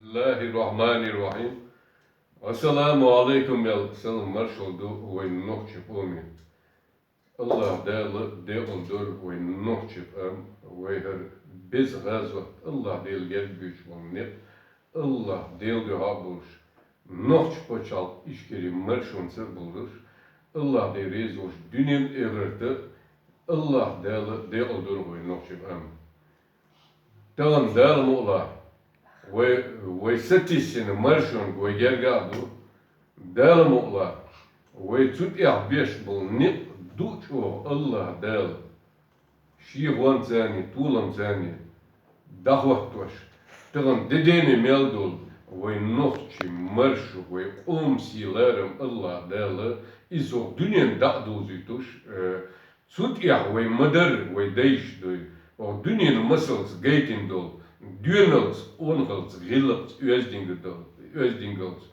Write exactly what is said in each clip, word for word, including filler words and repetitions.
Бисмиллахир-рахманир-рахим. Ассаламу алейкум, ял салам маршал ду вай нохчи къоме. Аллах Дала декъал дор вай нохчи къам, вай хӀар беза гӀазот Аллах Дала гербуч вал никъ, Аллах Дала дуьхьа болуш, нохчи пачхьалкх Ичкери маршонца болуш, Аллах Дала реза волуш дуьнен а, эхарта а Аллах Дала декъал дор вай нохчи къам. Тахана Дала мукъла, вай, вай сатийсина маршонга вай герга а ду. Дала мукъла, вай цу тӀехь беш болу никъ ду чӀогӀа Аллах Дала. Шен гӀонцани, толамцани дӀахӀоттош, тахана де-дене мел долу вай нохчи маршо, вай къоман сий-ларам Аллах Дала, иза хӀокху дуьненна дӀа а дузуьйтуш, э, Цу тӀехь вай ма-дарра, вай дайша дуй, хӀокху дуьненан масалца гайтина долу, доьналца, онахалца, гӀиллакхца, оьздангалца, оьздангалца,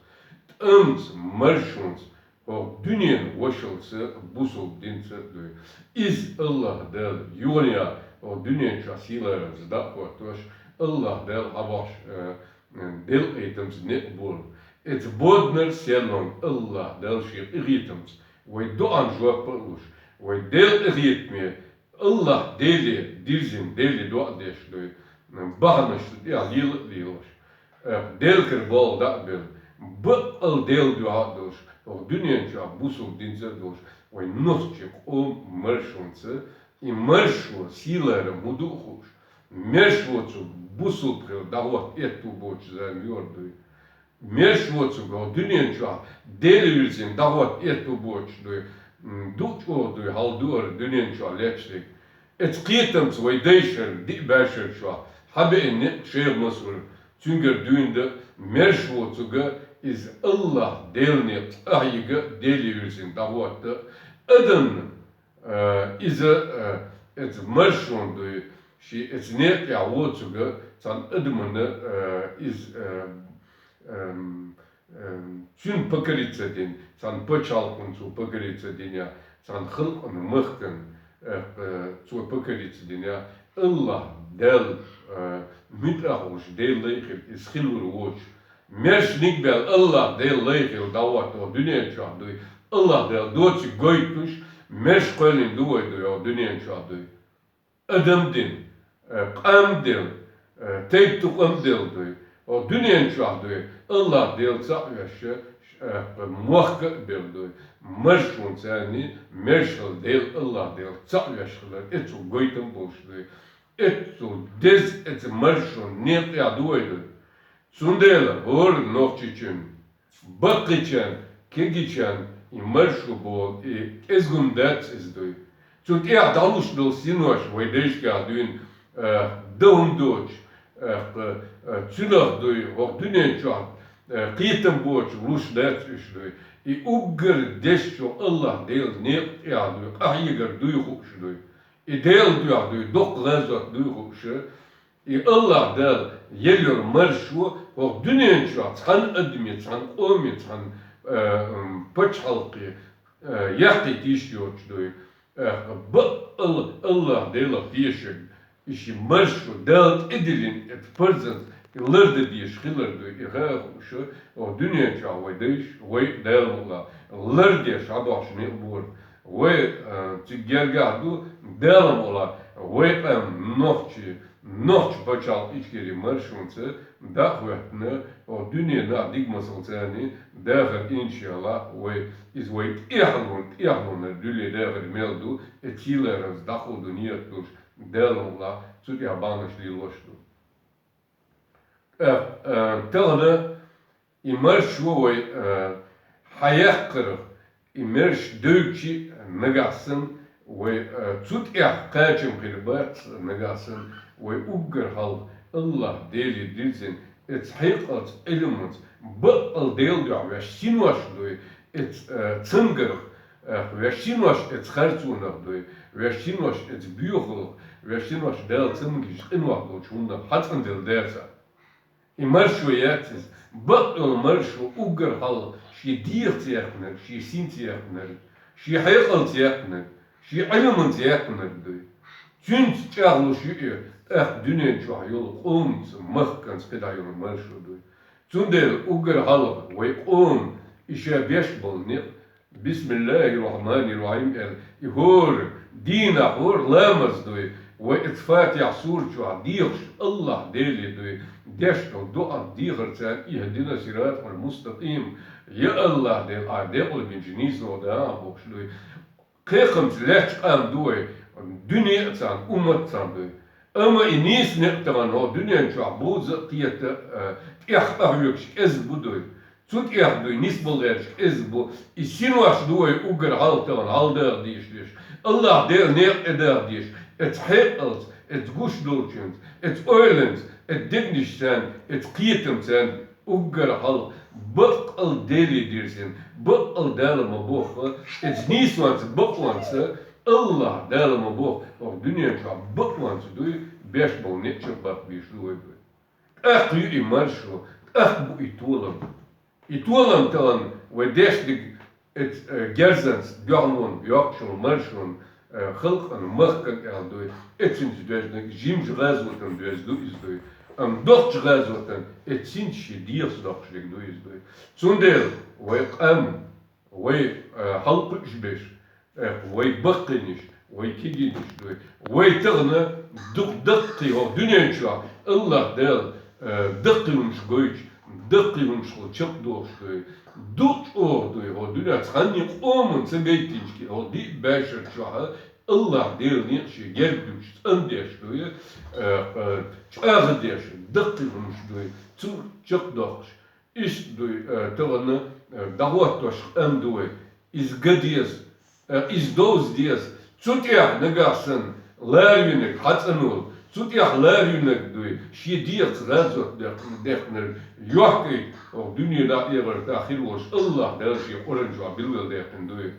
тӀамца, маршонца, хӀокху дуьненан вашалца, бусалба динца а дуй. Иза Аллах Дала юхана яа, хӀокху дуьнен чохь сийлахьарца дӀа а хӀоттош, Аллах Дала хьабахьаш, э, делкъийтамца некъ бора. Эца боданара серлонга Аллах Дала шен къинхетамца вай доӀан жоп а луш, вай Делан къинхетаме, Аллах Деле дирзина, Деле доӀа деш дуй, бахьанаш цу тӀехь лела а лелош. Э, Делан кара болх дӀа а белла, баккъал Делан дуьхьа а долуш, хӀокху дуьнен чохь бусалба динца а долуш, вай нохчи къоман маршонца, и маршо сийлахьарам хӀун ду а хууш, мерш воцург бусалба хила дӀахӀотта аьтту боцуш зама йора дуй. Мерш воцург хӀокху дуьнен чохь Дела вирзина дӀахӀотта аьтту боцуш дуй, м, ду чӀогӀа дуй, хьал ду хӀара дуьнен чохь лечдерг. Эца кхетамца вай дайша хӀара диъ бӀешар чохь хьабеана некъ шайх Мансура, цуьнгара дуьйна дан, мерш воцург иза Аллах Делан некъ, къахьега, Деле вирзина дӀахӀотта адамна, э, иза, э, эца маршонна дуй, шен эца некъа тӀехь воцург цхьана адамна, э, иза, э, эм, эм, цуьнан покориться дина, цхьана пачхьалкхана цо покориться дина я, цхьана халкъана, махкана, э, э, цо покориться дина я, Аллах Дала, э, муьтӀахь волуш Делан лай хила, иза хилур воцуш. Мерш ниг баьлла Аллах Делан лай хила дӀахӀотта хӀокху дуьнен чохь дуй. Аллах Дала доцург гойтуш, мерш кхоьллина ду вай дуй хӀокху дуьнен чохь дуй. Адам дина, э, къам делла, э, тайп-тукъам делла дуй. ХӀокху дуьнен чохь дуй. Аллах Дела цхьаъ веш, э, мохк а белла дуй. Маршонца а, мершалла Дела, Аллах Дела цхьаъ веш хилар, эцу гойтам болуш дуй. Эцу деза, эца маршонан некъа тӀехь ду вай дуй. Цундела хӀора нохчичун, баккхичан, кегичан и маршо боху, и кӀезиг хӀума дац иза дуй. Цу тӀехь дӀалуш долу синош вай дайшкахь дуьйна, э, дан хӀума доцуш, э, э, цуьнах дуй, хӀокху дуьнен чохь, э, кхетам боцуш луш дац уьш дуй. И уггар дезачу Аллах Делан некъа тӀехь дуй, къахьегар дуй хууш дуй. И Делан дуьхьа дуй, доккха гӀазот дуй хууш, и Аллах Дала елла йолу маршо хӀокху дуьнен чохь цхьана адаме, цхьана къоме, цхьана, э, м, пачхьалкхе, э, яккхийта йиш йоцуш дуй. Э, баккъал Аллах Делах дешарг, и ши маршо Дала тӀедиллина, эца парзант, и лардан дезаш хилар дуй, и хаа хууш, хӀокху дуьнен чохь вай дайша, вай Дала мукъла, лардеш хьабахьаш некъ бора. Вай, э, цига гергахь ду, Дала мукъла, вай къам нохчий, нохчи пачхьалкх Ичкери маршонца дӀа а хӀоьттина, хӀокху дуьненахь дика масалца а, дахар иншаллах, вай, иза вай тӀехьалон, тӀехьалонара дуьле дахар мел ду, и сийлахьарамца дӀахула ду нийят долуш, Дала мукъла, цу тӀехь бахьанаш лелош ду. ТӀаккха, э, тахана и маршо вай, э, хьаяккхарх, и мерш девлчи нагахь санна, вай, э, цу тӀехь кхачам хир бац нагахь санна, вай уггар хьалха Аллах Деле дирзина, эца хьекъалца, Ӏилманца, баккъал Делан дуьхьа веш синош дуй, эца, э, цангарх, э, веш синош эца харцонах дуй, веш синош эца боьхалх, веш синош Дала ца магийча къинойх долчу хӀуманах хьацӀанделла дацахь. И маршо яц иза. Бакъдолу маршо уггар хьалха шен дегӀаца яьккхинарг, шен синца яьккхинарг, шен хьекъалца яьккхинарг, шен Ӏилманца яьккхинарг дуй. Цуьнца чӀагӀлуш ю и, тӀаккха дуьнен чохь йолу къоманца, махканца кхидӀа йолу маршо дуй. Цундела уггар хьалха вай къома и ша беш болу некъ, бисмиллахӀир-рахьманир-рахьим аьлла, и хӀора дийнахь хӀора ламаз дуй, вай оцу Фатихьа сура чохь дехаш АллахӀ Деле дуй, деш долу доӀа дехарца, ихдина сиратал мустакъим, я АллахӀ Дела, ахь декъалбинчу нийсонах даха бохуш дуй. Кхайкхамца лаьтташ къам ду вай, дуьне а царна, уммат а царна дуй. Амма и нийса некъ тахана хӀокху дуьнен чохь буза а кхета а, тӀех къахьоьгуш кӀезиг бу дуй. Цу тӀех дуй, нисбала гӀерташ кӀезиг бу. И синош ду вай уггар хьалха тахана хьаладаха дезаш деш. АллахӀ Делан некъ тӀедаха дезаш. Оцу хьекъалца, оцу гуш долчуьнца, оцу ойланца, оцу дегнашца, оцу кхетамца, уггар хьалха баккъал Деле дирзина, баккъал Дала ма-бохху, оцу нийсонца, бакъонца, АллахӀ Дала ма-бохху, хӀокху дуьнен чохь бакъонца дуй, беш болу некъ чекхбаккха безаш ду вай дуй. ТӀаккха ю и маршо, тӀаккха бу и толам. И толам тахана вай деш дерг, оцу, э, герзанца дуьхьалонан, йоккхачун, маршонан, э, халкъан, махкан аьлла дуй, оцуьнца доьзна, жимачу гӀазотан доьзна ду иза дуй. Амма доккхачу гӀазотан оцуьнца шен дегӀаца доккхуш дерг ду иза дуй. Цундела вай къам, вай, э, хьалакхуьуш берш, э, вай баккхийнаш, вай кегийнаш дуй. Вай тахана дукха даккхий хӀокху дуьнен чохь АллахӀ Дала, э, даккхий хӀумаш гойтуш, даккхий хӀумашхула чекхдохуш дуй. Дукха чӀогӀа дуй хӀокху дуьнен, цхьанне къоманна ца гайтинчу кхин хӀокху диъ бӀешар чохь АллахӀ Делан некъ шен герга дуьгуш, цӀандеш дуй, э, э, чӀагӀдеш, даккхий хӀумаш дуй, цу чекхдоккхуш. Иштта дуй, э, тахана, э, дӀахӀоттош къам ду вай. Иза ган деза, э, иза довза деза. Цу тӀехь нагахь санна ларвинарг хьацӀанвала, цу тӀехь ларвинарг дуй, шен дегӀаца гӀазот дехнарг йохкуьйту, хӀокху дуьненахь, эхартахь хир волуш АллахӀ Дала шен Къуръан чохь билгалдаьккхина дуй.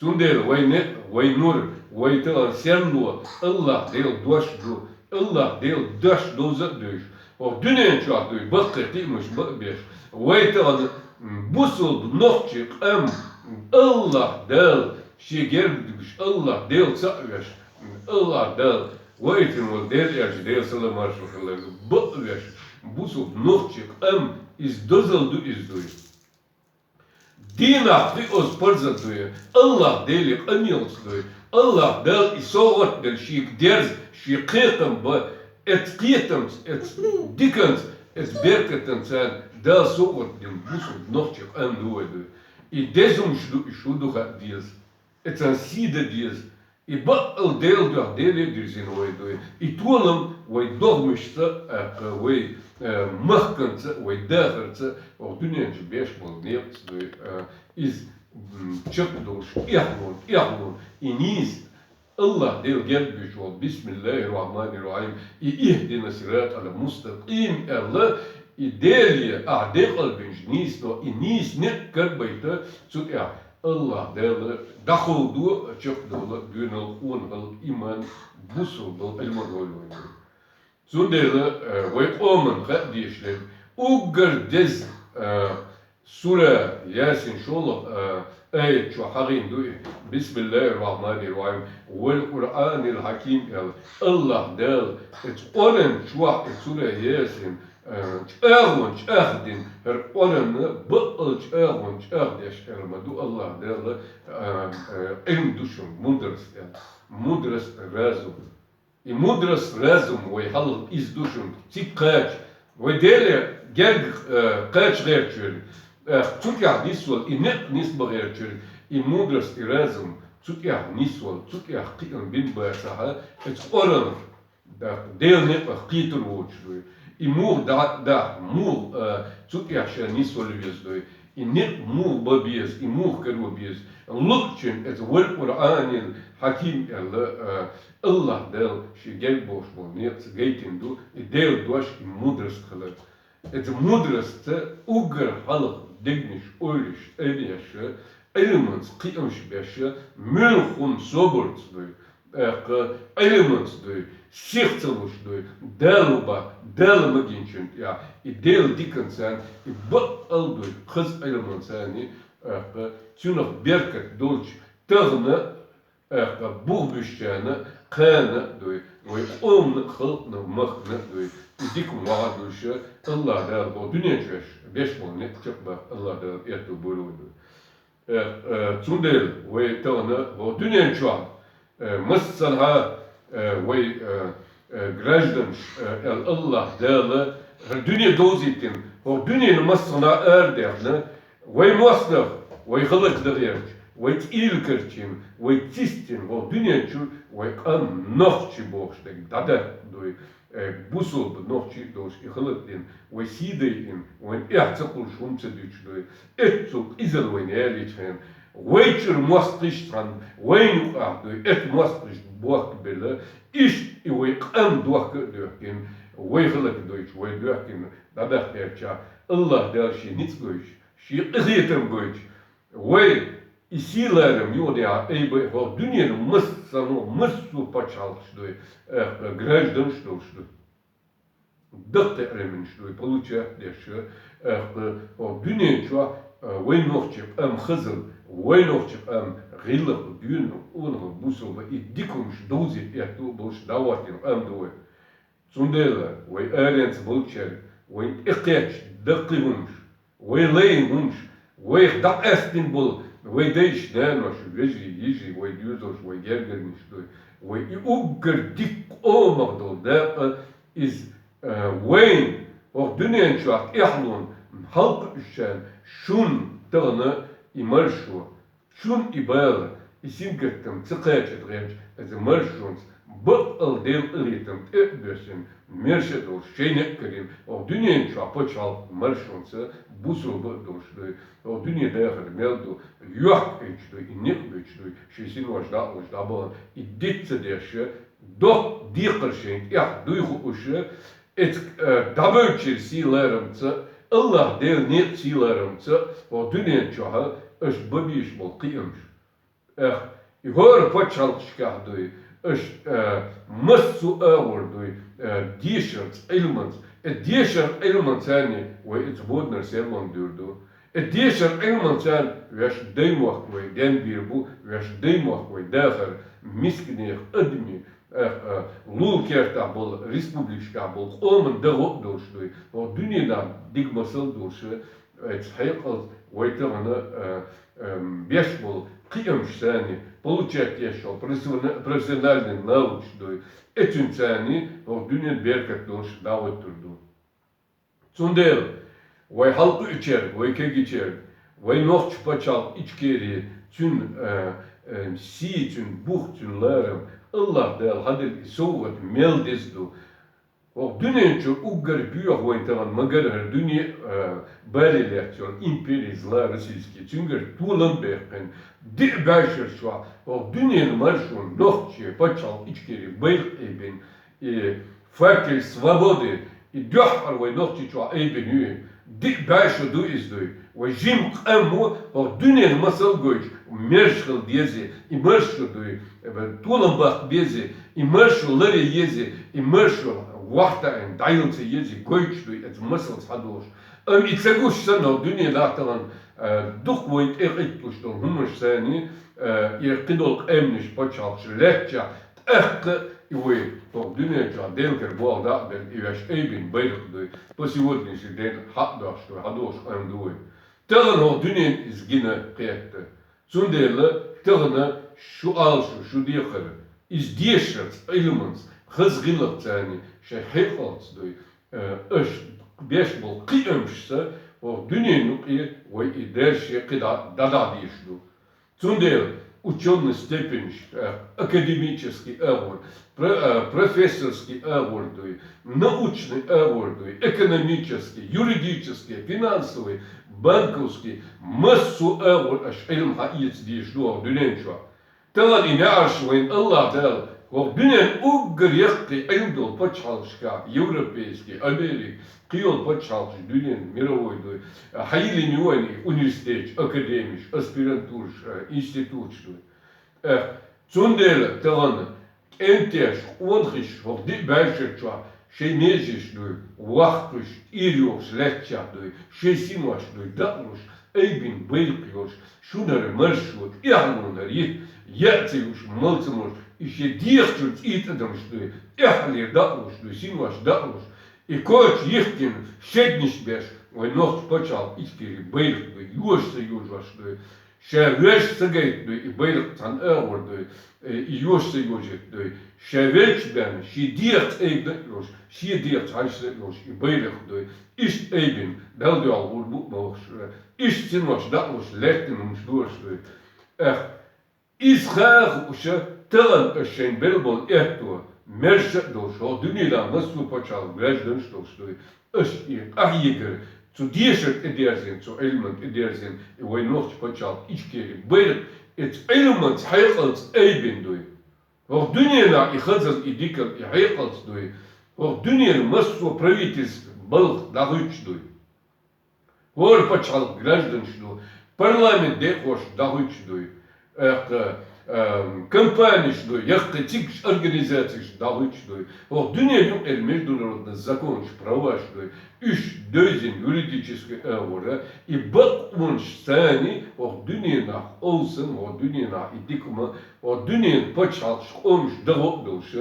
Цундела вай некъ, вай нур, вай тахана серло АллахӀ Делан дош ду, АллахӀ Делан дош довза а девзаш. ХӀокху дуьнен чохь дуй баккхий кхиамаш бан а беш. Вай тахана, м, бусулба нохчийн къам АллахӀ Дала шен герга дуьгуш, АллахӀ Дела цхьаъ веш, АллахӀ Дала ваийтина волу Дела аьлча, Делан салам-маршо хиларг, бан а веш, бусулба нохчийн къам иза дозалла ду иза дуй. Дийнахь кхиоз парзат дуй, АллахӀ Деле къамелаца дуй, АллахӀ Дала и совгӀат делла шега дерза, шен кхайкхам бан, оцу кхетамца, оцу диканца, оцу беркатанца Дала совгӀат дина бусулба нохчийн къам ду вай дуй. И деза хӀумаш ду, и шу ду хаа деза, оцунна сий дан деза. И баккъал Делан дуьхьа Деле а дирзина вай дуй. И толам вай догӀмашца а, вай, э, махканца а, вай дахарца а, хӀокху дуьнен чу беш болу некъаца дуй, э, иза, м, чекхдолуш, эхь лур, эхь лур. И нийса АллахӀ Делан герга буьйцуш волу бисмиллахӀир-рахьманир-рахьим, и ихдина сиратал мустакъим аьлла, и Деле ахь декъалбинчу нийсо, и нийса некъ карабайта цу тӀехь. АллахӀ Дала дӀакховдо а, чекхдолу а доьналла, къонахалла, иман, бусулба долу Ӏилма дойла вайна. Цундела, э, вай къоманна хаа дезаш дерг, уггар деза, э, сура Ясин шолгӀа, э, аят чохь хьахийна ду и: «Бисмиллахир-рахманир-рахим, вал Къуръанил хьаким», – аьлла. АллахӀ Дала оцу Къуръан чохь и сура Ясин, э, чӀагӀонан чӀагӀдина, хӀара Къуръан баккъал чӀагӀонан чӀагӀдеш аьлла ма ду АллахӀ Дала, э, э, Ӏилма ду шуна, мудрость аьлла. Мудрость, разум. И мудрость, разум вай хьалха иза ду шуна, цига кхача. Вай Деле герга, э, кхача гӀертачуьра, э, цу тӀехь нисвала, и некъ нисбан гӀертачуьра, и мудрость, и разум цу тӀехь нисвала, цу тӀехь кхиам бина бацахь, оцу Къуръан, Делан некъах кхетар воцуш дуй. И муха дӀа а дахь, муха, э, цу тӀехь ша нисвала веза дуй. И некъ муха бан беза, и муха каро беза. Луъучун оцу вал Къуръанил хьаким аьлла, э, АллахӀ Дала шен герга бохуш болу некъаца гайтина ду и Делан дош, и мудрость хилар. Оцу мудростца уггар хьалха дегнаш, ойлаш тӀедеша, Ӏилманца кхиамаш беша, муьлхха хӀума собарца дуй, тӀаккха Ӏилманца дуй, сих ца луш дуй, Дала хӀун бан, Дала ма гинчунна тӀехь, и Делан диканца, и баккъал дуй, хаза Ӏилманца, тӀаккха цуьнах беркат долчу тахана Аьхка бух буьсчарна кхана а дуй, вай къомна а, халкъна а, махкана а дуй. И дика вагӀа дуй ша, Аллах Дала хӀо дуьнен чу веш, беш болу некъ чекхбаккха Аллах Дала этто буьйлу дуй. Э, э, цундела вай тахана хӀо дуьнен чохь, э, массанхьа, э, вай, э, э, гражданаш, э, аьлла Аллах Дала, хӀара дуьне довзийтина, хӀо дуьненан массанхьа арадаьхна, вай мостагӀа, вай хӀаллакдан гӀерташ, вай цӀийла карчийна, вай цистина, хӀо дуьнен чу вай къам нохчий бохуш дерг дӀадаккха дуй. Э, бусалба нохчий а долуш и хӀаллакдина, вай сий дайина, вайн эхь ца кхуллуш хӀума ца дуьтуш дуй. Эццул къизалла вайна ялийча хьена, вай чуьра мостагӀаш цхьаьна вайна юкъахь дуй, эцу мостагӀашна бохка белла, иштта и вай къам дохка а доьхкина, вай хӀаллакдойтуш, вай доьхкина дӀадаккха гӀертачохь, Аллах Дала шен ницкъ гойтуш, шен къинхетам гойтуш, вай и сий-ларам юха а айбай хӀо дуьненан массанхьа, массо а пачхьалкхаш дуй, аьхка гражданаш долуш ду. Даккхий Ӏилманаш дуй, получать деш, аьхка хӀо дуьнен чохь, а, вай нохчий къам хазалла, вай нохчий къам гӀиллакх, доьналла, къонахалла, бусалба, и дика хӀумаш довзийта аьтту а болуш дӀахӀоттийна къам ду вай. Цундела вай аренца болчаьрга, вайна тӀекхаьчча даккхий хӀумаш, вай лайна хӀумаш, вайх дӀакъаьстина болу вай дайша, наноша, вежарий, йижарий, вай доьзалш, вай гергарниш дуй, вай и уггар дика къомах долу дакъа иза, а, вайна хӀокху дуьнен чохь тӀаьхьалонан хьалакхуьучу шуна тахана и маршо, шуна и бала, и сингаттам ца кхача тӀе гӀерташ, иза маршонца баккъал Делан къинхетам тӀе а боьссина, маьрша а долуш, шайна а карийна, хӀокху дуьнен чохь пачхьалкх маршонца бусалба а долуш дуй, хӀокху дуьне дахар мел ду, йохка а йоьдуш дуй, и некъ а боьдуш дуй, шайн синош дӀа а луш дӀабахана, и диц ца деш, доккха декхар шайна тӀехь дуй хууш, Эцу, э, дӀабевллачеран сий-ларамца, Аллах Делан некъан сий-ларамца, хӀокху дуьнен чохь аша бан безаш болу кхиамаш. Эх, и хӀора пачхьалкхашкахь дуй, аша, э, массо а агӀор дуй, э, дешарца, Ӏилманца. Э, дешаран Ӏилманца царна вай эцу боданара серлонга дуьйр ду. Э, дешаран Ӏилманца царна ваьш даймохк вай денбийр бу, ваьш даймохк вай дахар, мисканех, адамийн, Эх, а, лул кертахь болу, республикашкахь болу къоман дагӀо а долуш дуй. ХӀокху дуьненахь дика масал а долуш, эцу хьекъалца вай тахана, а, а, беш болу кхиамаш царна, получать еш йолу профессиона-, профессиональный навыкаш дуй. Эцуьнца царна хӀокху дуьненан беркат долуш дӀахӀоттур ду. Цундела вай хьалакхуьучаьрга, вай кегийчаьрга, вай нохчийн пачхьалкх Ичкери, цуьнан, э, э, сий, цуьнан бух, цуьнан ларам, Аллах Дала хьаделла и совгӀат мел деза ду. ХӀокху дуьнен чуьра уггар боьха вайна тахана, магар хӀара дуьне, э, бале лаьцна йолу империя зла российский, цуьнгара толам а баьккхина, диъ бӀешарчохь хӀокху дуьненан маршонан нохчийн пачхьалкх Ичкери байракх а айбина, и факел свободы, и дуьххьара вай Нохчийчохь айбина ю и. Диъ бӀе шо ду иза дуй. Вай жима къам ву, хӀокху дуьненан масал гойтуш, маьрша хила деза, и маршо дуй, толам баккха беза, и маршо ларъе еза, и маршо вахтаийна дӀайилла ца еза, гойтуш дуй, эцу масалца хьадолуш. Амма и ца гуш санна, хӀокху дуьненахь тахана, э, дукха вайна тӀекъитталуш долу хӀуманаш санна, э, и кхидолу къаьмнаш, пачхьалкхаш лаьттачохь, тӀаккха и вай хӀокху дуьнен чохь Делан кара болх дӀа а белла, и ваьш айбина байракх дуй, по сегодняшний день хьа а дохуш дуй, хьадолуш къам ду вай. Тахана хӀокху дуьненан иза гина кхетта. Цундела тахана шу Ӏалашо, шу декхар, иза дешарца, Ӏилманца, хаза гӀиллакхца, шайн хьекъалца дуй, э, аша беш болу кхиамашца хӀокху дуьненан юкъе вай и дерриге кхидӀа дӀадахьа дезаш ду. Цундела учёный степеньш, э, академический агӀор, про-, э, профессорский агӀор дуй, научный агӀор дуй, экономический, юридический, финансовый, банковский, массо а агӀор аша Ӏилма хьаэца дезаш ду хӀокху дуьнен чохь. Тахана и неӀарш вайна Аллах Дала хӀокху дуьненан уггар яккхий Ӏилма долу пачхьалкхашкахь, европейский, Америка, кхийолу пачхьалкхаш дуьненан, мировой дуй, хьайиллина ю вайна и университеташ, академиш, аспирантураш, э, институташ дуй. Эх, цундела тахана кӀентеш, къонахаш хӀокху диъ бӀешарчохь шайн межеш дуй, ваккхуш, тӀера йохуш лаьттачохь дуй, шайн синош дуй, дакъалуш, Айбен байракх йолуш, шуна хӀара маршо, тӀаьхьалонаш, хӀара йист яа ца юуш, мала ца молуш, и шен дегӀа чуьра цӀий тӀадамаш дуй, тӀаьххьалера дӀалуш дуй, синош дӀалуш, и коча йихкина, шегнаш беш, вайн нохчийн пачхьалкхан Ичкерин байракх дуй, йоша ца йожош дуй, ша веш ца гайта дуй, и байракх цхьана агӀор дуй, э, и йоша ца йожийта дуй, ша велча бен, шен дегӀаца айбина а йолуш, шен дегӀаца хьаьжжина а йолуш, и байракх дуй. Иштта айбина, Далла дуьхьал гӀур бу а ма вахаш, иштта синош дӀалуш, лаьттина хӀумнаш лоруш дуй. Эх, иза ха а хууш, тахана аша шайна белла болу аьтто, маьрша а долуш, хӀокху дуьненахь массо а пачхьалкхан гражданаш долуш дуй. Аша и къахьегар, цу дешар тӀедерзийна, цу Ӏилман тӀедерзийна, и вайн нохчийн пачхьалкхан Ичкерин байракх, и цу Ӏилманца, хьекъалца айбина дуй. ХӀокху дуьненахь и хазалла, и дикалла, и хьекъалца дуй. ХӀокху дуьненан массо а правительстван балхах дӀахуьттуш дуй. ХӀора пачхьалкхан гражданаш ду, парламентан декъошка дӀахуьттуш дуй. Эккха, эм, компанеш ду, яккхий цигахь организацеш дӀахуьттуш дуй. ХӀокху дуьненан юкъара международный законаш, праваш дуй. Уьш девзина юридически агӀора, и бакъонаш санна, хӀокху дуьненахь олсам, хӀокху дуьненахь и дика ма, хӀокху дуьненан пачхьалкхаш, къомаш дагӀо а долуш,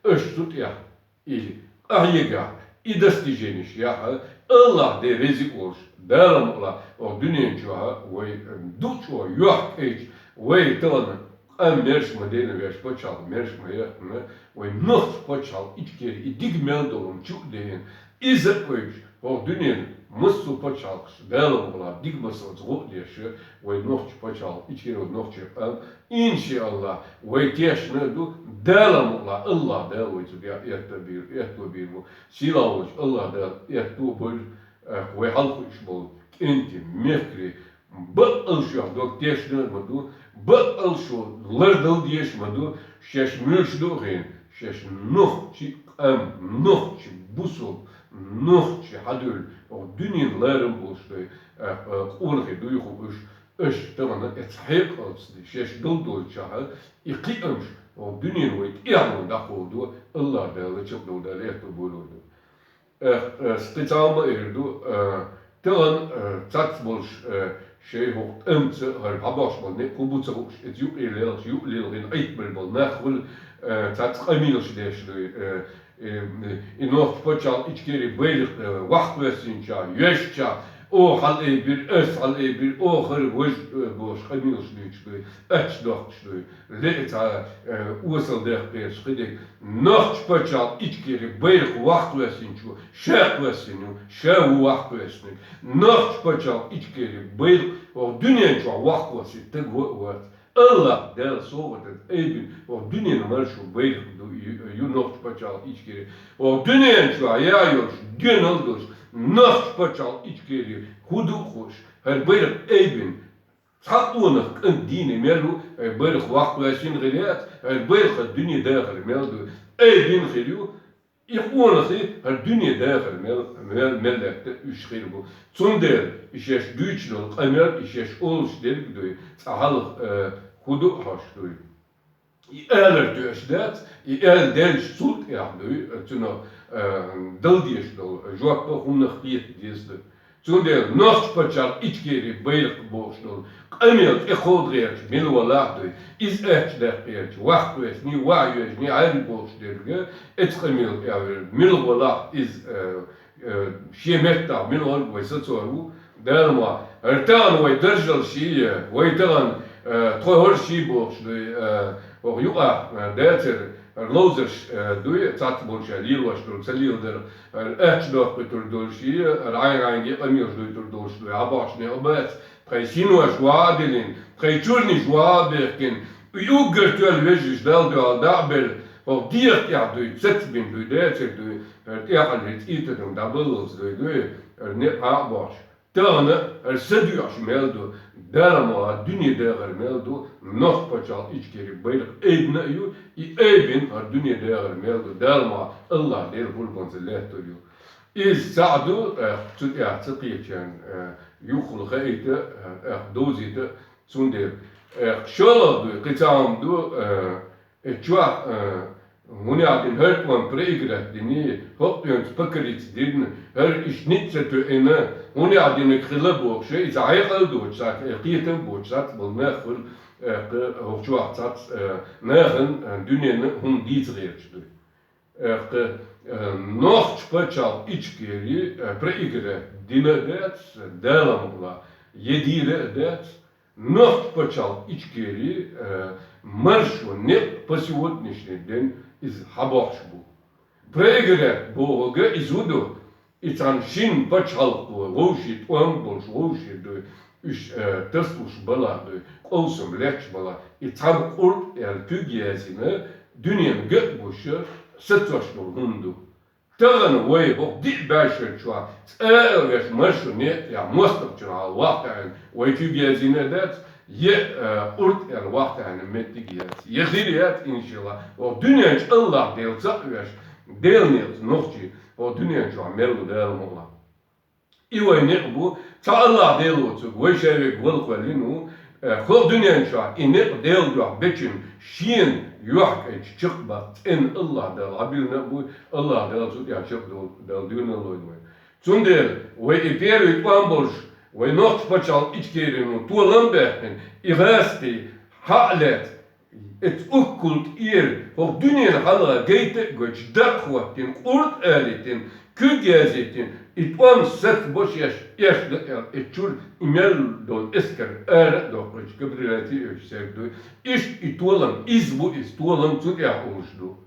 аша цу тӀехь и къахьегахь, и достиженеш яхь, АллахӀ Дела реза а волуш, Дала мукъалахь, хӀокху дуьнен чохь вай дукха чӀогӀа йохкийча, вай тахана къам маьрша ма дайна, вешан пачхьалкх маьрша ма яьккхина, вайн нохчийн пачхьалкхан Ичкери и дика мел долу чу а дайна, иза а вайча, хӀокху дуьненан массо а пачхьалкхаш Дала мукъалахь дика масалца гӀо а деш, вайн нохчийн пачхьалкх Ичкери, вайн нохчийн къам, иншааллахӀ, вай тешна а ду, Дала мукъалахь, АллахӀ Дала вай цу тӀехь аьтто бийр, аьтто бийр бу. Сийлахь волчу АллахӀ Дала аьтто а бойла, э, вай хьалха хууш болу кӀентий, мехкарий, баккъал шух дог тешна а ма ду, баккъал шу лардала дезаш а ма ду, шаьш муьлш ду а хиъна, шаьш нохчийн къам, нохчийн бусалба, нохчийн хьадуьйла, оха дуьненан ларам болуш дай, э, э, къонахий дуй хууш, аша тахана эцу хьекъалца шаьш долу долчохь, и кхиамаш, оха дуьненан вай тӀехьа дӀакховдо, АллахӀ Дала лачкъадолу Дала аьтто бойла вай. Эх, э, кхин цхьа хӀума эр ду, э, тахана, э, цац болуш, э, шайн хӀокху тӀамца хӀара хьабохуш болу некъ хӀун бу ца хууш, иза юкъе лелхаш, юкъа лелхина Ӏиттабар болу нах хуьлу, э, цац къамелаш деш дуй, э, э, и нохчийн пачхьалкх Ичкери байракх, э, вахкхоьссинчохь, йоьшчохь, оха хьалаайбира, ас хьалаайбира, оха хӀара важа, э, бохуш къамелаш дуьйцуш дуй, ачча дохкуш дуй. Ле а цхьа, э, осал дехкхерчу кхидерг. Нохчийн пачхьалкх Ичкери байракх вахкхоьссинчо, ша кхоьссина ю, ша ву вахкхоьссинарг. Нохчийн пачхьалкх Ичкери байракх оха дуьнен чохь вахкхоссийта стаг ван а вац. АллахӀ Дала совгӀатана айбина оха дуьненан маршо байракх ду, ю, ю нохчийн пачхьалкх Ичкери. Оха дуьнен чохь яа йолуш, доьналла долуш, нохчийн пачхьалкх Ичкери хӀун ду а хууш, хӀара байракх айбина. Цхьа къонах кӀант дийна мел ву, хӀара байракх вахкхоьссина хир яц, хӀара байракх хӀара дуьне дахар мел ду, айбина хир ю, и къонахий хӀара дуьне дахар мел, мел, мел лаьтта уьш хир бу. Цундела и шаьш дуьйцуш долу къамел, и шаьш олуш дерг а дуй, цкъа хьалха, э, хӀун ду а хьош дуй. И алар тоьаш дац, и ала даьлча цул тӀехь дуй, цунах, э, дала дезаш долу жоп а хӀуманах кхета деза ду. Цундела нохчийн пачхьалкх Ичкери байракх бохуш долу къамел тӀекховда гӀерташ мила валахь а дуй, иза аьтташ даккха гӀерташ, вахкхоьссиний, вахьа йоьжний, хьаьрий бохуш дерг, эцу къамел тӀехь верг мила валахь, иза, э, э, шен меттахь мила валахь вай сацор ву, Дала ма, хӀара тахана вай даржалла ший, вай тахана, э, тхо хӀорш ший бохуш дуй, э, оха юкъахь, э, дацара, хӀара ловзарш, э, дуй, цац болча лелош долу, ца леладар, хӀара аьтташ доккхуьйтур долу ший, хӀара Ӏайн-Ӏайнге къамелаш дуьйтур долуш дуй, хьабахьаш некъ бац, тхайн синош ваха а диллина, тхайн чорниш ваха а бехкина, и уггар тоьлла вежарш Далла дуьхьал дӀа а белла, хӀокху дегӀа тӀехь дуй, цецбина дуй, дацара дуй, хӀара тӀехьаллий цӀий тӀадам дӀабаллалц дуй, дуй, хӀара некъ а бохуш. Тахана хӀара са доьхуш мел ду, Дала ма ваха дуьне дахар мел ду, нохчийн пачхьалкх Ичкери байракх айбина а ю, и айбина хӀара дуьне дахар мел ду, Дала ма ваха АллахӀ Дела гӀурбанца лаьттар ю. Иза цхьаъ ду, э, цу тӀехь ца кхетачарна, э, юххула хаийта, э, довзийта, цундела, э, шолгӀа дуй, кхин цхьа хӀума ду, э, Э, чохь, э, хӀунда аьлла хӀара тӀом проиграть дина, хӀокхуьнца покориться дина, хӀара иштта ницкъ ца тоьъна, ХӀунда аьлча динаг хилла бохуш, иза хьекъал доцуш саца, э, кхетам боцуш саца болу нах хуьлу, э, кху-, хӀокху чохь цхьацца, э, нахана, э, дуьненна хӀума дийца гӀерташ ду. Э, кху-, э, нохча пачхьалкх Ичкери, э, проиграть дина а дац, Дала мукъ лахь, е дийна а дац, нохча пачхьалкх Ичкери, э, маршо некъ по сегодняшний день иза хьабохьуш бу. Проиграть бохург иза хӀун ду? И цхьана шина пачхьалкхо вовшийн тӀом болуш, вовшийн дуй, уьш, э, тасалуш балахь дуй, къовсам летташ балахь, и цхьана къурд аьлла куьг яздина, дуьненна ган а гуш, сацош долу хӀума ду. Тахана вай хӀокху диъ бӀешар чохь цкъа а веш маршо некъ тӀехь мостагӀчун хьала вахтахьана вай куьг яздина а дац, е, э, къурд аьлла вахтахьана меттиг а яц, е хир яц, иншалла. ХӀокху дуьнен чу Аллах Дела цхьаъ а веш, Делан некъаца нохчий хӀокху дуьнен чохь мел ву Дала мукъ лахь. И вай некъ бу, цхьа Аллах Дела воцург, вай ша верг вала кхоьллина ву, э, хӀокху дуьнен чохь и некъ Делан дуьхьа бечун шена юьхькӀайчу чекхбаккха цӀена Аллах Дала хьабиллина а бу, Аллах Дала цу тӀехь чекхдолу Дала дуьйна а лойла вай. Цундела вай и первый тӀом болуш, вай нохча пачхьалкх Ичкерин ву толам а баьккхина, и гӀазкхий хьа а лаьцна, Эцу уккул тӀера хӀокху дуьненан хьалха гайта а гойтуш, дакъа хӀоттийна, къурд а алийтина, куьг яздина, и тӀом сацбо шаьш, эшна аьлла, эцу чуьра и мел долу эскар ара а доккхуьйтуш, капитуляция а оьцуш цаьрга дуй. Иштта и толам, иза бу иза, толам цу тӀехь олуш ду.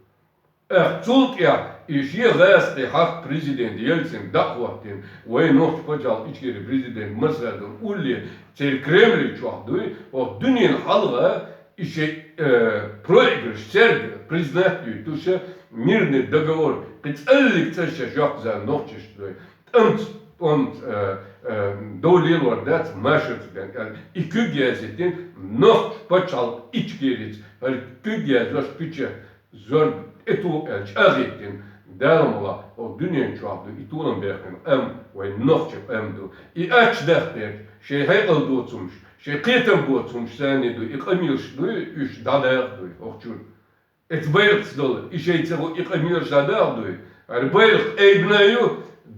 Эх, цул тӀехь и шен гӀазкхий хьаькъал президент Ельцин дакъа хӀоттийна, вайн нохча пачхьалкх Ичкери президент Масхадов улле, церан Кремль чохь дуй, хӀокху дуьненан хьалха и шайн, э, проигрыш цаьрга признать дуьйтуш, мирный договор, кхин цкъа а лиг ца шаьш йоккхуза нохчашца дуй. ТӀамца, тӀамца, э, э, дов лелор дац машарца бен аьлла, и куьг яздина нохча пачхьалкх Ичкерица, хӀара куьг яздеш печать зорба тӀе туху аьлла чӀагӀдина, Дала мукъ лахь, хӀокху дуьнен чохь ду и толам баьккхина къам, вайн нохчийн къам ду. И ачча дахкарг шайн хьекъал доцу хӀумаш, шайн кхетам боцу хӀумаш санна ду, и къамелаш дуй, уьш дӀадаха дуй хӀокху чуьра. Эцу байракхца долу и шайца гӀо и къамелаш дӀадаха дуй. ХӀара байракх айбина ю,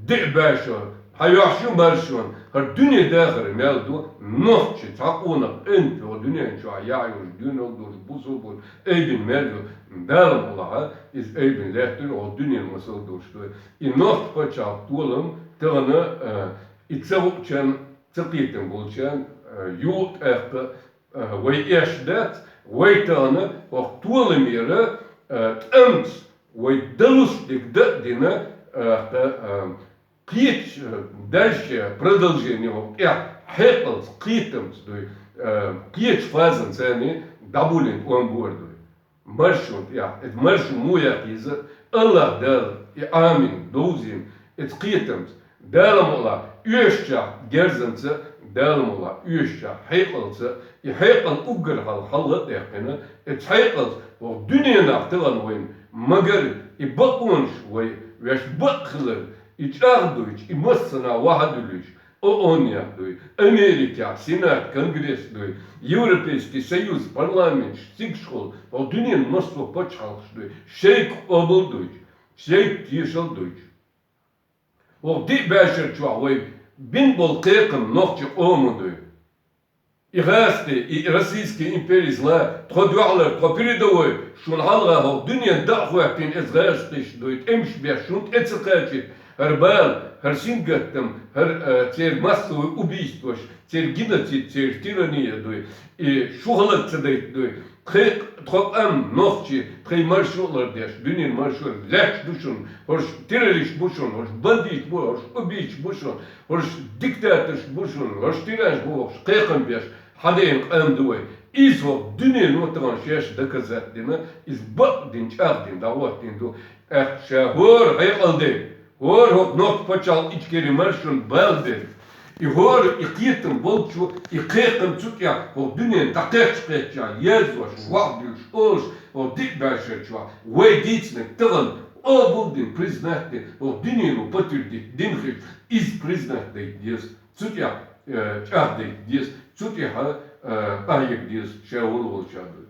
диъ бӀешо, хьайоьхуш ю маршонна, хӀара дуьне дахар мел ду, нохчи цхьа къонах къинтӀера дуьнен чохь яхь йолуш, дуьнал долуш, бусулба волуш, айбина мел ю, Дала мукъ лахь, иза айбина лаьттара хӀокху дуьненан масал долуш ду. И нохча пачхьалкх толам тахана, а, и ца хуучарна, ца кхетам болчарна, а, юкъа тӀаккха, а, вай эш дац, вай тахана хӀокху толамера, а, тӀамца вай далуш дерг дан а дина, а, кха-, а, кхеташ, э, дальше продолжение хӀокху тӀехь хьекъалца, кхетамца дуй, э, кхечу фазанца санна дӀабуллина тӀом бора дуй. Маршонна тӀехь, эта маршо муха яккха еза, Аллах Дала и Ӏамийна, довзийна, эца кхетамца, Дала мукъ лахь, оьшучохь герзанца, Дала мукъ лахь, оьшучохь хьекъалца, и хьекъал уггар хьалха хьалха а даьккхина, эца хьекъалца хӀокху дуьненахь тахана вайна магар и бакъонаш вай веш бакъ хилар, и чӀагӀдуьйтуш, и массанхьа вахьадуьллуьйтуш, ООН-ехь дуй, Америкехь Сенат, Конгресс дуй, Европейский Союз, парламенташ, цигахула, хӀокху дуьненан массо а пачхьалкхаш дуй, шайга къобалдуьйтуш, шайга тешалдуьйтуш. ХӀокху диъ бӀешар чохь вай бина болу кхайкхам нохчийн къоман дуй. И гӀазкхий, и российский импери зла, тхо дуьхьалара, тхо передовой, шуна хьалха хӀокху дуьненан дакъа хӀоьттина эца гӀазкхиша дуй, тӀемаш беш, шуна тӀе ца кхачийта, хӀара бала, хӀара сингаттам, хӀара, э, церан массовый убийстваш, церан геноцид, церан тирания дуй, и шу хӀаллак ца дайта дуй. Тхайн, тхо къам, нохчий, тхайн маршо а лардеш, дуьненан маршо лаьтташ ду шуна, хӀорш террористаш бу шуна, хӀорш бандиташ бу, хӀорш убийцаш бу шуна, хӀорш диктаторш бу шуна, хӀорш тиранаш бу, хӀорш кхайкхам беш, хьадайна къам ду вай. Иза хӀокху дуьнено тахана шаьш доказать дина, иза бакъдина, чӀагӀдина, дӀахӀоттийна ду. ТӀаккха ша хӀора хьекъал дерг, хӀора хӀокху нохча пачхьалкх Ичкери маршонна бала дерг, и хӀора и кхетам болчо, и кхайкхам цу тӀехь хӀокху дуьненна дӀакхетча-кхетча, язъеш, вахьадуьллуш, олуш, хӀокху диъ бӀешар чохь вай дийцинарг тахана къобалдина, признать дина, хӀокху дуьнено подтвердить дина хилча, иза признать дайта деза, цу тӀехь, э, чӀагӀдайта деза, цу тӀехь, э, къахьега деза ша волавелча дуй.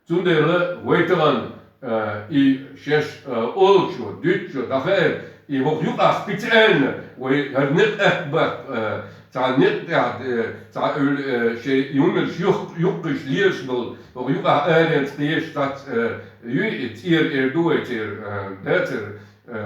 Цундела вай тахана, а, и шаьш, а, олучо, дуьтучо дӀахаийра, И хӀокху юкъахь специально вай хӀара некъ атта баккха, э, цхьа некъ тӀехь, э, цхьа уьлла, э, шайн юнарш юх-, юхкуш лелаш долу, хӀокху юкъахь аренца кхечу цхьацца, э, юй и цӀера эр ду вай церан, э, да церан, э,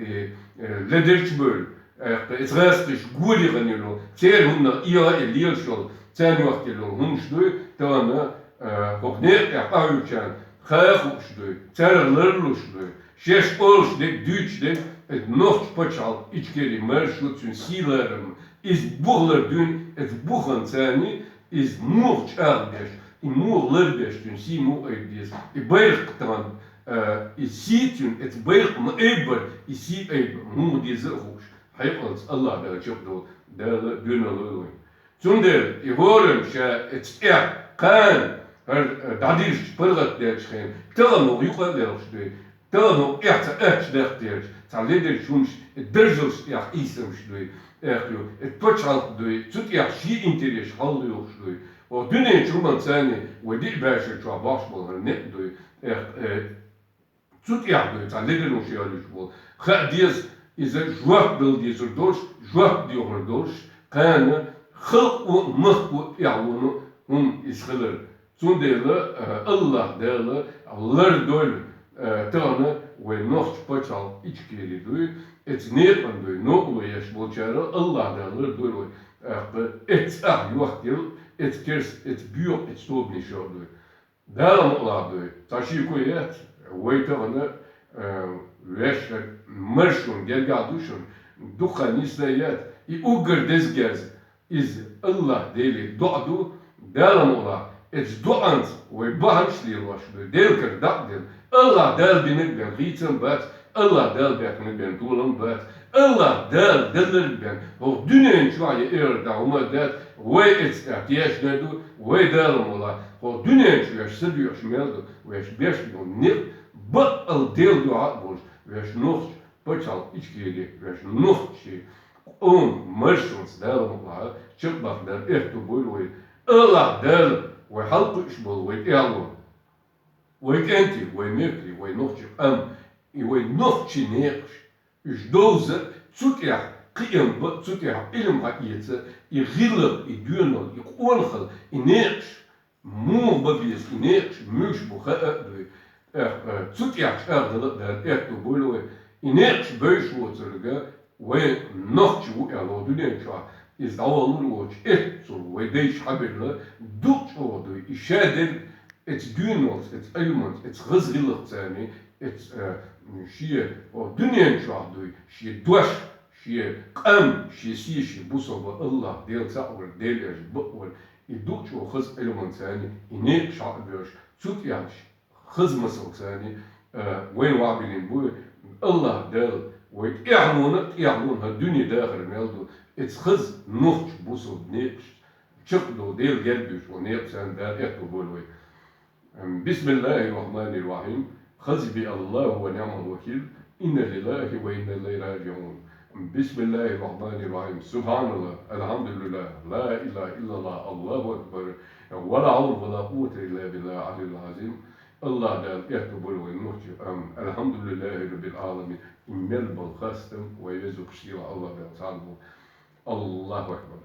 и, э, ледерчу бевлла, э, иза гӀазкхиш гори гӀанийр ду, церан хӀуманах иа а лелаш йолу, царна йохкаелла йолу хӀуманаш дуй, тахана, э, хӀокху некъа тӀехь къахьуьйтучарна ха а хууш дуй, царах ларлуш дуй. Шаьш олуш дерг, дуьйцуш дерг, иза нохчийн пачхьалкх Ичкери маршо цуьнан сий-ларам, иза бух лардина, иза буханца царна иза муха чӀагӀбеш, и муха ларбеш, цуьнан сий муха айба деза, и байракх тахана, а, и сий цуьнан, иза байракх ма айббара, и сий айба муха деза а хууш, хьекъалца АллахӀ Дала чекхдолу, Дала доьналла лойла вайн. Цундела и хӀоранна ша эцу тӀехь кхана хӀара дӀадирзича паргӀатделлачу хенахь, тахана хӀокху юкъа а лелхаш дуй, тахана хӀокху тӀехь цхьа аттачу даха терча, цхьа ледерчу хӀуманаш, и даржалш тӀехь ийсамаш дуй, эккха ю, и пачхьалкх дуй, цу тӀехь шен интересаш хьалха йохуш дуй. Оха дуьнен чу хӀуманца царна вай диъ бӀешар чохь бохуш болу хӀара некъ дуй, эккха, э, Цу тӀехь дуй цхьа ледернаш йолуш болу. Хаа деза, иза жоп дала дезар долуш, жоп доьхур долуш, кхана халкъо а, махко а тӀехь воьду хӀума иза хилар. Цундела, э, АллахӀ Дала лардойла, э, тахана вай нохчийн пачхьалкх Ичкери дуй, эцу некъана дуй, новкъарло еш болчара АллахӀ Дала лардойла вай, э, эцу цӀахь йохкаелла, эцу керста, эцу боьха, эцу тобанаш дуй. Дала мукъалахь дуй, цхьа шеко яц, вай тахана, э, ваьшшара маршонна гергахь ду шуна, дукха хан йисна яц, и уггар деза герз, иза АллахӀ Деле доӀа ду, Дала мукъалахь, эцу доӀанца вай бахьанаш лелош дуй, Делан кара дакъа делла, АллахӀ Дала бинарг бен хийцам бац, АллахӀ Дала баьккхинарг бен толам бац. АллахӀ Дала делларг бен хӀокху дуьнен чохь я эхартахь хӀума а дац, вай эцу тӀехь тешна ду, вай Дала мукъалахь, хӀокху дуьнен чу ваьш са доьхуш мел ду, ваьш беш болу некъ баккъал Делан дуьхьа а болуш, ваьш нохчийн пачхьалкх Ичкери, ваьш нохчийн къоман маршонца Дала мукъалахь, чекхбаккха Дала аьтто бойла вай. АллахӀ Дала вай хьалакхуьуш болу вай тӀаьхьо. Вай кӀентий, вай мехкарий, вай нохчийн къам, и вай нохчийн некъаш, уьш довза а, цу тӀехь кхиам бан а, цу тӀехь Ӏилма хьаэца а, и гӀиллакх, и доьналла, и къонахалла, и некъаш муха бан беза, и некъаш муьлш бу хаа а дуй. ТӀаккха, э, цу тӀехь чӀагӀдала а Дала аьтто бойла вай. И некъаш бевзаш воцург а вай нохчи ву аьлла, дуьнен чохь иза дӀаваллур воцуш, эццул вай дайша хьабелла, дукха чӀогӀа дуй, и ша дерг эцу доьналлица, эцу Ӏилманца, эцу хаза гӀиллакхца, эцу, э, шен, о, дуьнен чохь дуй, шен дош, шен къам, шен сий, шен бусалба АллахӀ Дела цхьаъ вар, Дела эш бакъ вар, и дукха чӀогӀа хаза Ӏилманца и некъаш хьа а боьлхуш, цу тӀехь хаза масалца, э, вайна вахьбиллина бу, АллахӀ Дала вай тӀаьхьенна а, тӀаьхьенна хӀара дуьне дахар мел ду, эцу хаза нохчийн бусалба некъаш чекхдолу, Дела герга дуьйцуш волу некъаца Дала аьтто бойла вай. Ам, бисмиллахир-рахманир-рахим. Хасбуналлаху ва ниъмал вакил. Инна лиллахи ва инна илайхи ражиун. Бисмиллахир-рахманир-рахим. Субханаллах, алхьамдулиллах, ла илаха иллаллах, Аллаху акбар. Ва ла хьавла ва ла къуввата илла биллахил алиyyил азим. АллахӀ Дала аьтто бойла вай нохчийн къам. Алхьамдулиллахи раббил аламин. И мел болу хастам вай Везачу Сийлахь АллахӀ Дала цхьаъ бу. Аллаху акбар.